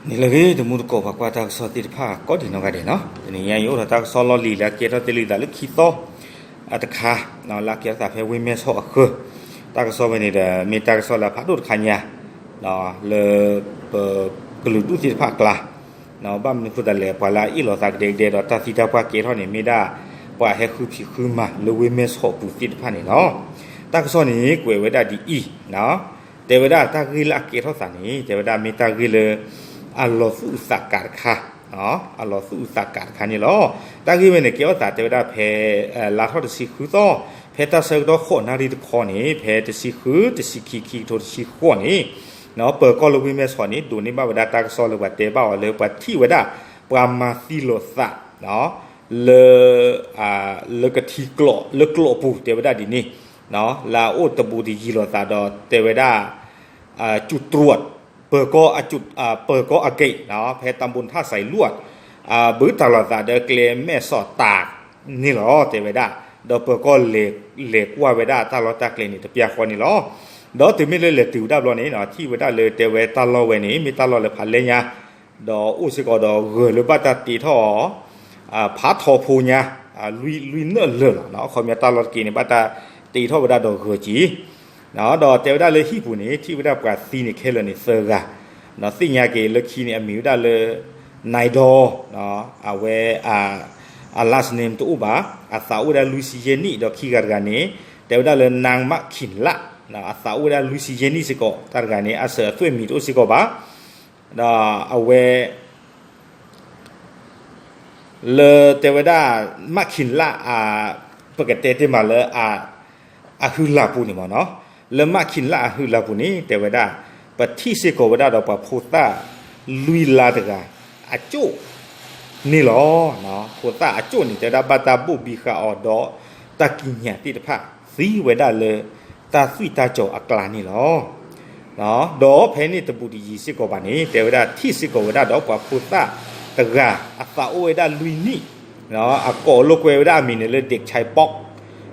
န့ၣ်လၢအဂ့ၤ တမူတကိးပှၤကွၢ်တၢ်ကစီၣ်သ့ၣ်တဖၣ်ကိးဒံးနီၢ်ဂၤဒဲးနီၤ, တနံၤညါအံၤအိၣ်ဒီးတၢ်ကစီၣ်လီၢ်လံၤလၢအကဲထီၣ်တ့ၢ်လံသးလၢခံသီအတခါ, လၢအကဲထီၣ်သးဖဲဝ့ၢ်မဲၢ်ဆီးအဃၢၤ, တၢ်ကစီၣ်ဝဲန့ၣ်ဒီး မ့ၢ်တၢ်ကစီၣ်လၢအဖးဒိၣ်တခါညါ လၢပကလုာ်ဒူၣ်သ့ၣ်တဖၣ်အကျါ, ဘၣ်မနုၤအဃိသတးလဲၣ် ပှၤလၢအအ့ၣ်လိာ်သးကဒဲကဒဲဒီးတၢ်သံတၢ်ပှၢ်ကဲထီၣ်န့ၣ် မ့ၢ်ဒၣ်ပှၤဟဲဃုဖံးဃုမၤလၢဝ့ၢ်မဲၢ်ဆီးအပူၤသ့ၣ်တဖၣ်န့ၣ်လီၤ. တၢ်ကစီၣ်န့ၣ် ကွဲးဝဲဒၣ်ဒ်အံၤ, တဲဝဲဒၣ်တၢ်ဂ့ၢ်လၢအကဲထီၣ်သးန့ၣ် တဲဝဲဒၣ်မ့ၢ်တၢ်ဂ့ၢ်လၢ အလီၤသူၣ်အုးသးကးတခါ, အလီၤသူၣ်အုးသးကးတခါန့ၣ်လီၤ. တၢ်ဂ့ၢ်ဝဲန့ၣ် ကဲထီၣ်သးတဲဝဲဒၣ်ဖဲ လါထီၣ်တဆံဃုသီ, ဖဲတၢ်ဆၢကတီၢ်ဃိးနၣ်ရံၣ်တခီန့ၣ် ဖဲတဆံဃု တဆံခံ ခံကထိတဆံဃိးန့ၣ်, ပၢၤကီၢ်လၢဝ့ၢ်မဲၢ်ဆီးန့ၣ် ဒိးန့ၢ်ဘၣ်ဝဲဒၣ်တၢ်ကစီၣ်လၢပှၤတဲဘၣ်အီၤလၢပှၤထံၣ်ဝဲဒၣ် ပှၤမၤသံလိာ်သး လၢ လၢကထံကျိး လၢကျိးအပူၤ တဲဝဲဒၣ်ဒ်န့ၣ်, လၢအအိၣ်တဘူးတယံၤလိာ်သးဒီးတဲဝဲဒၣ် จุดตรวจ ပၢၤကီၢ် ပၢၤကီၢ်အက့း ဖဲတၢ်ဘိးထၣ်စဲးလွတ်ၢ် ဘုတၢ်လိာ်သးဒီးကျဲမဲၢ်ဆီးတၢ်န့ၣ်လီၤ တဲဝဲဒၣ်, ဒီးပၢၤကီၢ်လဲၤကွၢ်ဝဲဒၣ်တၢ်လီၢ်တၢ်ကျဲန့ၣ် တပျၢ်ဃီန့ၣ်လီၤ. ဒီးတုၤမ့ၢ်လၢလဲၤတုၤဝဲဒၣ်ဘျီန့ၣ် ထံၣ်ဝဲဒၣ်လၢတဲဝဲတၢ်လီၢ်ဝဲန့ၣ် မ့ၢ်တၢ်လီၢ်လၢဖးလဲၢ်ညါ ဒီးအိၣ်စ့ၢ်ကီးဒီးဂၢၤလၢဘၣ်တၢ်တ့ထီၣ် ဖးထီဖိညါ လွံၢ်နၢၣ်လၢာ်လီၤ. အခီပညီတၢ်လီၢ်တက့ၢ်န့ၣ် ဘၣ်တၢ်တ့ထီၣ်ဝဲဒၣ်ဒီးဂၢၤက့ၤ, ဒီးတဲဝဲဒၣ်လၢဟံၣ်ပူၤန့ၣ် ထံၣ်ဝဲဒၣ်ပှၤသံန့ၣ်ခဲလၢာ်န့ၣ်သၢဂၤ, သ့ၣ်ညါက့ၤလၢခံန့ၣ် အမံၤဝဲဒၣ်လၢ နၢၤဒီ အဝဲ အ last name တအိၣ်ဘၣ်, အသးအိၣ်ဝဲဒၣ်လွံၢ်ဆံယဲၢ်နံၣ် ဒီးခံဂၤတဂၤန့ၣ် တဲဝဲဒၣ်လၢနၢၤမးခံၣ်လး, အသးအိၣ်ဝဲဒၣ်လွံၢ်ဆံယဲၢ်နံၣ်စ့ၢ်ကီး, တၢ်တဂၤန့ၣ် အစၢၤအသွဲၣ်မံၤတအိၣ်စ့ၢ်ကီးဘၣ်, ဒီးအဝဲ လၢတဲဝဲဒၣ် မးခံၣ်လး ပကတဲတ့ၢ်မးလၢ အဟုလၢ်ပူၤန့ၣ်မ့ၢ်နီၤ, လၢမးခံၣ်လးအဟုလၢ်ပူၤန့ၣ် တဲဝဲဒၣ် ပထံၣ်စ့ၢ်ကီးဝဲဒၣ်ဒီးပှၤဖိသၣ်လွံၢ်လါတဂၤ အကၠိၣ်န့ၣ်လီၤ. ဖိသၣ်အကၠိၣ်န့ၣ် တဲဝဲဒၣ်ဘၣ်တၢ်ဘိၣ်ဘံဃာ်အီၤဒီး တၢ်ကံးညာ်သ့ၣ်တဖၣ် သံဝဲဒၣ်လၢ တၢ်သွံၣ်တၢ်စီၤအကျါန့ၣ်လီၤ. ဒီးဖဲန့ၣ်တဘူးတယံၤစ့ၢ်ကီးဘၣ်န့ၣ် တဲဝဲဒၣ်ထံၣ်စ့ၢ်ကီးဝဲဒၣ်ဒီးပှၤဖိသၣ်တဂၤ အသးအိၣ်ဝဲဒၣ်လွံၢ်နံၣ်, အကိးလိာ်ကွဲဝဲဒၣ်အမံၤန့ၣ်လၢ ဒ့ၣ်ဆဲးပီး,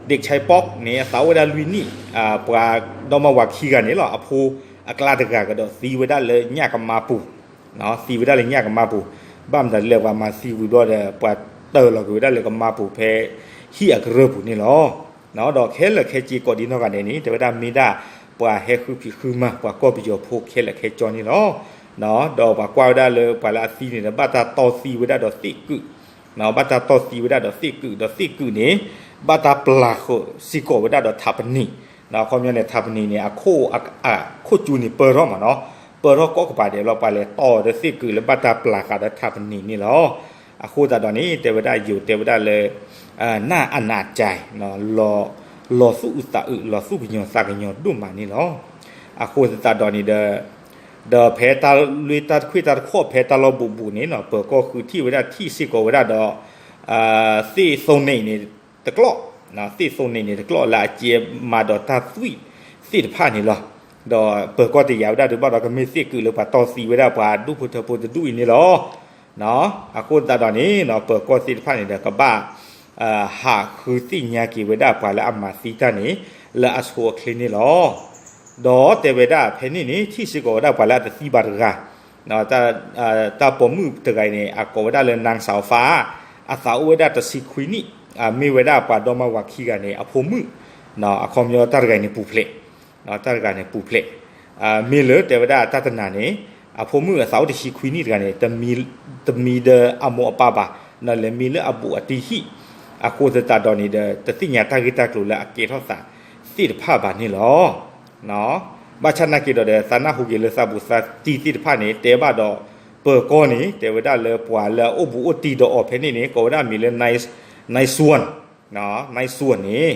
ဒ့ၣ်ဆဲးပီးန့ၣ် အသးအိၣ်ဝဲဒၣ်လွံၢ်နံၣ်, ပှၤဒီမါဝၤခံဂၤန့ၣ်လီၤ အဖိအကျါတဂၤကဒီးသံဝဲဒၣ်လၢညၣ်ကမါပူၤ, သံဝဲဒၣ်လၢညၣ်ကမါပူၤ, ဘၣ်မတၤလဲၣ်ပှၤမၤသံဝံၤဘျီဒီး ပှၤတၢၢ်လီၤက့ၤဝဲဒၣ်လၢကမါပူၤဖဲ ဟံၣ်အကရၢၢ်ပူၤန့ၣ်လီၤ. ဒီးခဲလၢာ်ခဲဆ့ကိးဒံနီၢ်ဂၤဒဲးန့ၣ် တဲဝဲဒၣ်မ့ၢ်ဒၣ် ပှၤဟဲဃုဖံးဃုမၤ ပှၤကီၢ်ပယီၤဖိခဲလၢာ်ခဲဆ့န့ၣ်လီၤ. ဒီးပှၤကွၢ်ဝဲဒၣ်လၢပှၤလၢအသံန့ၣ်ဒီး ဘၣ်တၢ်တီသံဝဲဒၣ်ဒီးသ့ၣ်ကုာ်, ဘၣ်တၢ်တီသံဝဲဒၣ်ဒီးသ့ၣ်ကုာ်, ဒီးသ့ၣ်ကုာ်န့ၣ် ဘၣ်တၢ်ပျၢ်ဃုာ်စ့ၢ်ကီးဝဲဒၣ်ဒီးထးပနံာ်, အခီပညီန့ၣ် ထးပနံာ်န့ၣ် အခိၣ်ကၠူန့ၣ်ပၢၢ်ထီၣ်မ့ၢ်နီၤ, ပၢၢ်ထီၣ်ကိးကပၤဒဲးလီၤ ပှၤလဲၤတီဒီးသ့ၣ်ကုာ်လၢဘၣ်တၢ်ပျၢ်ဃာ်ဒီးထးပနံာ်န့ၣ်လီၤ. အဃိသတးဒီးန့ၣ် တဲဝဲဒၣ်ယိၤတဲဝဲဒၣ်လၢ နၢ်အနးကၠဲး လီၤသူၣ်အုးသးအုး လီၤသူၣ်ကညီၤသးကညီၤဒိၣ်မးန့ၣ်လီၤ. အဃိသတးဒီးန့ၣ်ဒီး ဒီးဖဲတၢ်လွံၢ်တၢ်တခွံၣ်တၢ်တခီၣ်ဖဲတၢ်လီၢ်ဘူးဘူးန့ၣ်နီၤ ပၢၤကီၢ်ဃုထံၣ်ဝဲဒၣ်ထံၣ်စ့ၢ်ကီးဝဲဒၣ်ဒီး သ့ၣ်သိန့ၣ်န့ၣ်တကျီၢ်, သ့ၣ်သိန့ၣ်န့ၣ်တကျီၢ်လၢအကဲမၤဒီးတၢ်သွံၣ်သ့ၣ်တဖၣ်န့ၣ်လီၤ. ဒီးပၢၤကီၢ်တယာ်ဝဲဒၣ်ဒုးဘၣ်ဒီးကမ့ၢ်သ့ၣ်ကုာ်လၢပှၤတီသံဝဲဒၣ်ပှၤဒူၣ်ဖိထၢဖိတဒူၣ်အံၤန့ၣ်လီၤ. အဃိသတးဒီးန့ၣ် ပၢၤကီၢ်သ့ၣ်တဖၣ်န့ၣ်ဒီး ကဘၣ် ဟးဃုသ့ၣ်ညါက့ၤဝဲဒၣ်ပှၤလၢအမၤသံတၢ်န့ၣ် လၢအဆိအချ့န့ၣ်လီၤ. ဒီးတဲဝဲဒၣ်ဖဲန့ၣ်န့ၣ် ထံၣ်စ့ၢ်ကီးဝဲဒၣ်ပှၤလၢအတသံဘၣ်တဂၤ, တၢ်ပိာ်မုၣ်တဂၤအံၤန့ၣ် အကိးဝဲဒၣ်လၢ နၢ်စၢ်ဖါ, အသးအိၣ်ဝဲဒၣ်တဆံခွံနံၣ်, မ့ၢ်ဝဲဒၣ်ပှၤဒီမါဝၤခံဂၤန့ၣ် အဖိမုၣ်, အခီပညီတၢ်တဂၤန့ၣ်ပူၤဖျဲး တၢ်တဂၤန့ၣ်ပူၤဖျဲး, မ့ၢ်လၢတဲဝဲဒၣ်တၢ်တနၤန့ၣ် အဖိမုၣ်အသးအိၣ်တဆံခွံနံၣ်တဂၤန့ၣ် တမံၤဒီးအမိၢ်အပၢ်ဘၣ်, လဲၤမံလၢအဘူးအတံၢ်ဟံၣ်, အဃိသတးဒီးန့ၣ်ဒီး တသ့ၣ်ညါတၢ်ဂ့ၢ်တၢ်ကျိၤလၢအကဲထီၣ်သးသ့ၣ်တဖၣ်ဘၣ်န့ၣ်လီၤ. ဘၣ်ဆၣ်နာ်က့ၤဒီးဒီး သးနၢ်ဟူက့ၤလၢသးဘူးသးတံၢ်သ့ၣ်တဖၣ်န့ၣ် တဲဘၣ်ဒီး ပၢၤကီၢ်န့ၣ် တဲဝဲဒၣ်လၢပှၤလၢအအိၣ်ဘူးအိၣ်တံၢ်ဒီးအီၤဖဲန့ၣ်န့ၣ် ကိးဝဲဒၣ်မံၤလၢ နၢ်စူၣ် နၢ်စူၣ်န့ၣ်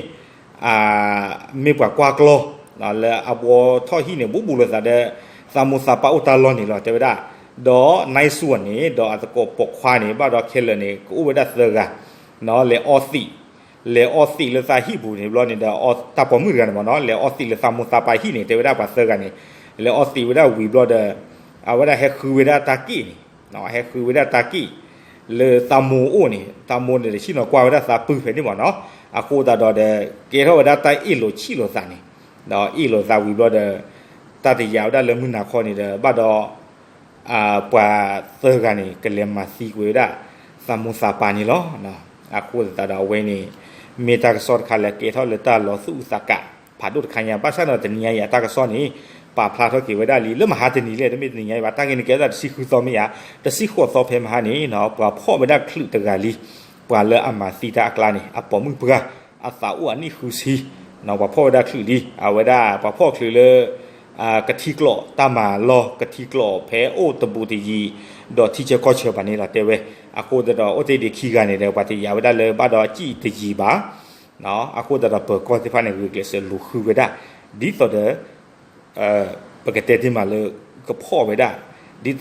မ့ၢ်ပှၤကွၢ်ကျီ လၢအဘှီထီၣ်ဟံၣ်န့ၣ် ဘူးဘူးလိာ်သးဒီး သးမိၢ်သးပၢ်အိၣ်တၢ်လီၢ်န့ၣ်လီၤ တဲဝဲဒၣ်, ဒီးနၢ်စူၣ်န့ၣ် ဒီးအသကိးပိာ်ခွါန့ၣ် ဘၣ်ဒီးခဲလၢာ်န့ၣ် ကအိၣ်ဝဲဒၣ်သၢဂၤ, လဲၤအီသံး, လဲၤအီသံးလၢသးဟံၣ်ပူၤန့ၣ်ဘျီန့ၣ်ဒီး တၢ်ပိာ်မုၣ်တဂၤန့ၣ်မ့ၢ်နီၤ လဲၤအီသံးလၢသးမိၢ်သးပၢ်ဟံၣ်န့ၣ် တဲဝဲဒၣ်ပှၤသၢဂၤန့ၣ်, လဲၤအီသံးဝဲဒၣ်ဝံၤဘျီဒီး အဝဲဒၣ်ဟဲဃုဝဲဒၣ်တၢ်က့ၣ်န့ၣ် ဟဲဃုဝဲဒၣ်တၢ်က့ၣ် လၢသးမိၢ်အိၣ်န့ၣ် သးမိၢ်န့ၣ် တဆ့ၣ်နီၤကွၢ်ဝဲဒၣ်သးပုၢ်ဖဲန့ၣ်မ့ၢ်နီၤ, အဃိသတးဒီးဒီး ကဲထီၣ်ဝဲဒၣ်တၢ်အ့ၣ်လိာ်ဆံၣ်လိာ်သးန့ၣ်, ဒီးအ့ၣ်လိာ်သးဝံၤဘျီဒီး တၢ်တယာ်ဝဲဒၣ်လၢမုၢ်နၤခီန့ၣ်ဒီး ဘၣ်ဒီး ပှၤသၢဂၤန့ၣ် ကလဲၤမၤသံကွံာ်ဝဲဒၣ် သးမိၢ်သးပၢ်န့ၣ်လီၤ. အဃိသတးဒီးအဝဲန့ၣ် မ့ၢ်တၢ်ကစီၣ်တခါလၢကဲထီၣ်လၢတၢ်လီၤသူၣ်အုးသးကး ဖးဒိၣ်တခါညါ ဘၣ်ဆၣ်ဒီးတနံၤညါအံၤအတၢ်ကစီၣ်န့ၣ် ပာ်ဖျါထီၣ်က့ၤဝဲဒၣ်လံ လၢမဟါတနံၤလဲၣ် တမ့ၢ်တနံၤညါအံၤဘၣ် တၢ်ဂ့ၢ်န့ၣ်ကဲဝဲဒၣ်တဆံဃုသီမ့ၢ်ဧါ, တဆံဃိးသီဖဲမဟါန့ၣ် ပှၤဖီၣ်ဝဲဒၣ်ချုးတဂၤလံ ပှၤလၢအမၤသံတၢ်အကျါန့ၣ် အပိာ်မုၣ်ပှၢ် အသးအိၣ်အနံၣ်ဃုဆံ ပှၤဖီၣ်ဝဲဒၣ်ချုးလံ အဝဲဒၣ်ပှၤဖီၣ်ချုးလၢ ကထံကျိးတၢ်မၤလီၢ် ကထံကျိးဖဲအိၣ်တဘူးတယံၤ ဒီးထံဆၢကီၢ်ဆၢဘၣ်န့ၣ်လီၤ တဲဝဲ. အဃိသတးဒီးအိၣ်တ့ၢ်ဒံးခံဂၤန့ၣ်ဒီး ပှၤတယာ်ဝဲဒၣ်လၢဘၣ်ဒီးစံၣ်တယံၤဘၣ် အဃိသတးဒီးပၢၤကီၢ်သ့ၣ်တဖၣ်န့ၣ် ဂုာ်ကျဲးစၢးလူၤဃုဝဲဒၣ် ဒ်သိးဒီး ပကတဲတ့ၢ်မးလၢ ကဖီၣ်ဝဲဒၣ် ဒ်သိး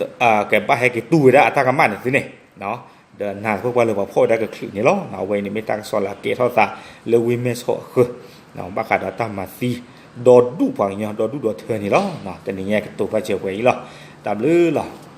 ကဘၣ်ဟဲက့ၤတူၢ်ဝဲဒၣ်အတၢ်ကမၣ်န့ၣ်သုန့ၣ် ဒီးနာ်သပှၢ်ပှၢ်လၢပှၤဖီၣ်ဝဲဒၣ်ကချုးန့ၣ်လီၤ. အဝဲန့ၣ်မ့ၢ်တၢ်ကစီၣ်လၢအကဲထီၣ်သးလၢဝ့ၢ်မဲၢ်ဆီးအဃၢၤ ဘၣ်ဃးဒီးတၢ်မၤသံ ဒီဒူၣ်ပှၤကညီ ဒီဒူၣ်ဒီထၢန့ၣ်လီၤ. တနံၤညါကတိၤဘၣ်စၢၤပှဲၤအံၤလီၤ. တၢ်ဘျုးလီၤ.